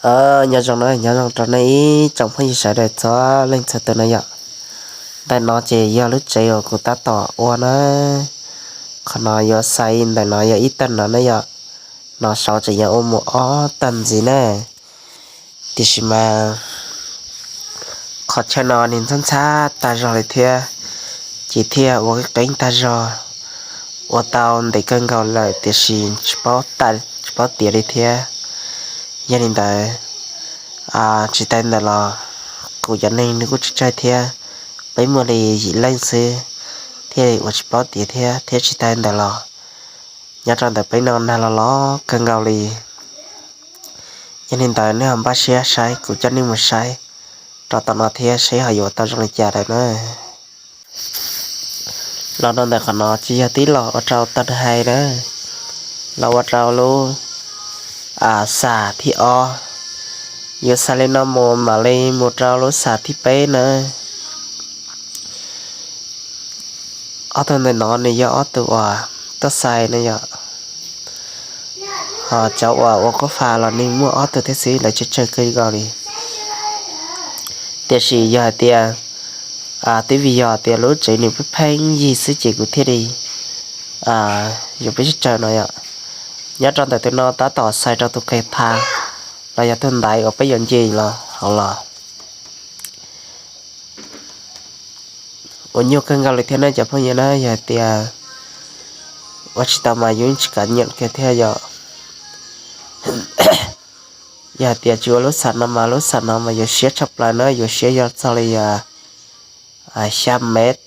Nyob zoo na, nyob zoo rau nej ib tsoom phooj ywg sawv daws txhua leej txhua tus na yom. Ntawm no ces yog lub tsev uas kuv tab tom ua na. Qhov no yuav xais ntawm no yog ib tag no na yom. No saud tseem yuav ua mus ob tag ntxiv na. Tiam sis mas qhov chaw no nws ntxhab ntxhab tag zog li thiab, ces thiaj ua qeeb qeeb tag zog. Ua tau ntev kawg nkaus lawm tiam sis tsis paub tiav li thiab. Yog li ntawd, tsis tas ntawd los kuv cov neeg nws kuj tsawg tsawg thiab, peb muaj li yim leej xwb thiaj li ua tsis paub tiav thiab. Thiab tsis tas ntawd los nyob rau ntawm peb no nag los los kawg nkaus li. Yog li ntawd nej ho npaj siab saib kuv coj nej mus saib rau tom no thiab saib ho yuav tau zoo li cas lawm na. Los rau ntawm qhov no ces yog twb los ua rau tag hais na, los ua rau lub xam thib ob. Yuav xais li no mus mam li mus rau lub xam thib peb na. Ob tug ntawm no nws yog ob tug uas tuaj xais na yom. Ho cov uas ua kub fa los nws muaj ob tug thiab xwb, lawv tsawg tsawg kawg nkaus li. Tiam sis yog hais tias twb vim yog tias lub tsev nws pheej pheej yig xwb ces kuv thiaj li yuav peb tsawg no yom. Nyob rau ntawm tus no tab tom xais rau tus qe tha los yog tus ntaiv uas peb yuav nce los hauv los. Ua nyuaj kawg nkaus li thiab na cov phooj ywg na, yog hais tias ua tsis tau mas yus tsis kam nyiam kiag thiab yom. Yog hais tias tsis ua lub xam no mas lub xam no mas yuav siab tshaj plaws na, yuav siab yog txog li xya mev,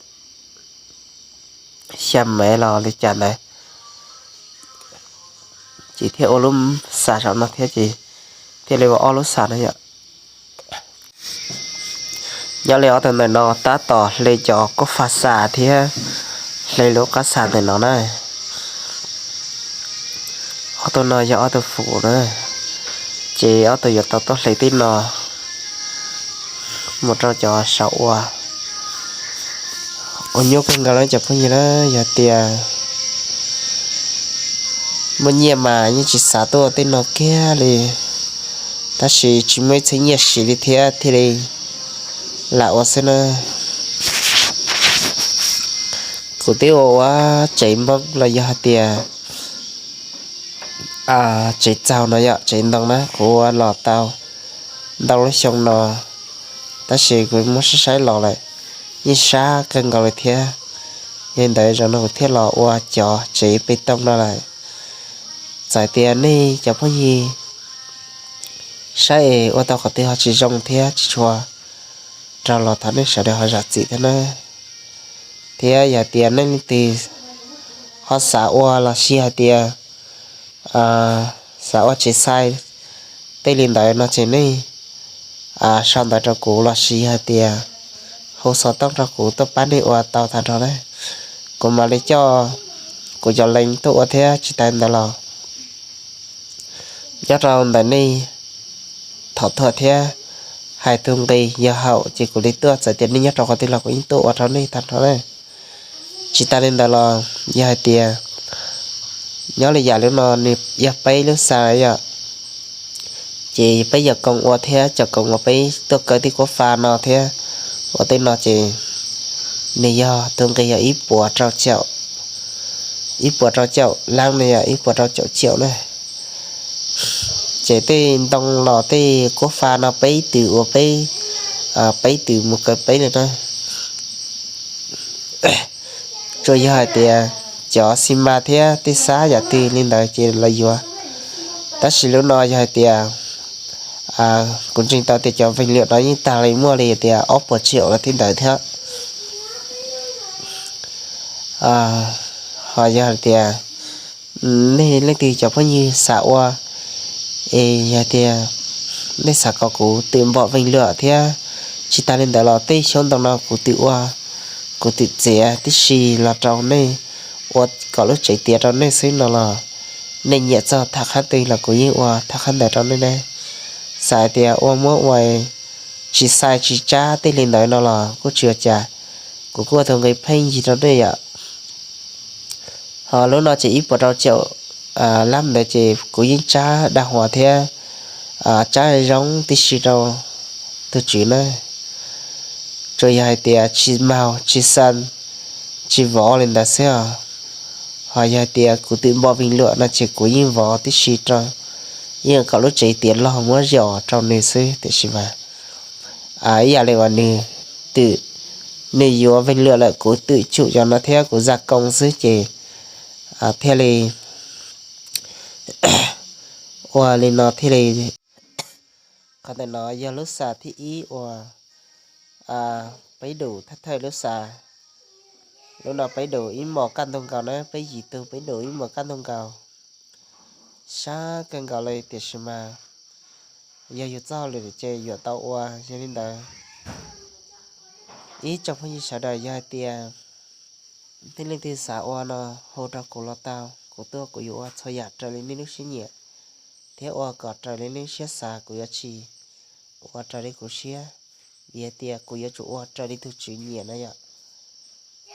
xya mev los li cas ntawd, ces thiaj ua lub xam saum no thiab ces thiaj li ua ob lub xam na yom. Nyob li ob tug ntawm no tab tom hle cov kub fa xam thiab hle lub qab xam ntawm no na. Ob tug no yog ob tug fum na, ces ob tug yuav tau tuaj hle tib no mus rau cov saum ua. Ua nyuaj kawg nkaus li cov phooj ywg na, yog tias muaj nyiaj mas yeej tsis xav tuaj ua tej no kiag li, tab sis tsis muaj ib txhiab nyiaj siv li thiab thiaj li lam ua xwb na. Kuv twb ua ua tsev npoob los yog hais tias tsev txaug no yom, tsev ntoo na, kuv ua los tau ntau lub xyoo no, tab sis kuv muab saib saib los lawm yeej sab kawg nkaus li thiab. Yog li ntawd zaum no kuv thiaj los ua cov tsev pes tooj no lawm. Txawm tias nej cov phooj ywg saib es ua tau qhov twg ho tsis zoo thiab tsis tshua raug los thov nej sawv daws ho zam txim thiab na. Thiab yog tias nej leej twg ho xav ua los sis hais tias xav ua tsev xais tej li ntawd no ces nej sau ntawv rau kuv los sis hais tias hu xov tooj rau kuv tuaj pab nej ua tau tag nrho na. Kuv mam li coj kuv cov leej tuaj ua thiab tsis tas ntawd los nyob rau ntawm nej thaum thuam thiab hais tus nqi yog haum ces kuv li tuaj, txawm tias nej nyob rau qhov twg los kuv yeej tuaj ua rau nej tag nrho na. Tsis tas li ntawd los yog hais tias nyob li yam lub no nws yog peb lub xa yom, ces peb yog koom ua thiab cov koom uas peb tuaj kaw tej kuab fa no thiab ua tej no ces nws yog tus nqi yog ib puas rau caum, ib puas rau caum lab no yog ib puas rau caum caum na. Ces tej ntoo los tej kuab fa no peb twb ua peb, peb twb mus kaw peb li na. Tsuas yog hais tias cov xi mas thiab tej xab yam twg li ntawd ces los yuav. Tab sis lub no yog hais tias kuv ntseeg tau tias cov veeg liam no yeej tag li muaj li tias ob puas caum los thiab ntawd thiab. Ho yog hais tias nej leej twg cov phooj ywg xav ua es yog tias nej xav kom kuv twb npom veeg liam thiab tsis tas li ntawd los tej xyoob ntoo no kuv twb ua, kuv twb txiav tib si los rau nej ua kom lub tsev tiav rau nej xwb no los nej nyiam txog tham qhab twg los kuv yeej ua tham qhab ntawd rau nej ne. Xav hais tias ua muab ua tsis xais tsis tsab tej li ntawd no los kuj tsis ua cas, kuv kuj ua tus nqi pheej yig rau nej yom. Ho lub no ces ib puas rau caum lab ntawd ces kuv yeej tsab dag huas thiab tsab zoo tib si rau tus tswv na. Tsuas yog hais tias tsis maug tsis xan, tsis vov li ntawd xwb os. Ho yog hais tias kuv twb npau vij luam no ces kuv yeej vov tib si rau, yeej kom lub tsev tiav log muab zos rau nws xwb, tiam sis mas ib yam li uas nws twb, nws yuav vij luam lawm, kuv twb tsum cov no thiab kuv za koo xwb ces thiaj li ua li no thiaj li. Qhov ntawm no yog lub xas thib ib uas peb dum thawj thawj lub xas. Lub no peb dum ib mos kaj ntug nkaus na, peb yim tug peb dum ib mos kaj ntug nkaus, sab kawg nkaus li, tiam sis mas yog yus txoj hauj lwm ces yuav tau ua. Yog li ntawd, ib tsoom phooj ywg sawv daws, yog hais tias nej leej twg xav ua no, hu rau kuv los tau, kuv tuaj kuv yuav ua txhua yam raws li nej lub siab nyiam thiab ua kom raws li nej lub siab xav, kuv yuav tsis ua raws li kuv siab, vim hais tias kuv yuav tsum ua raws li tus tswv nyiam na yom.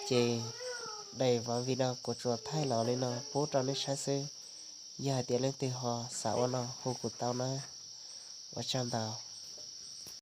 Ces daim vov vij no kuv tsuas thaij los li no pub rau nej saib xwb. Yog hais tias leej twg ho xav ua no hu kuv tau na. Ua tsaug ntau.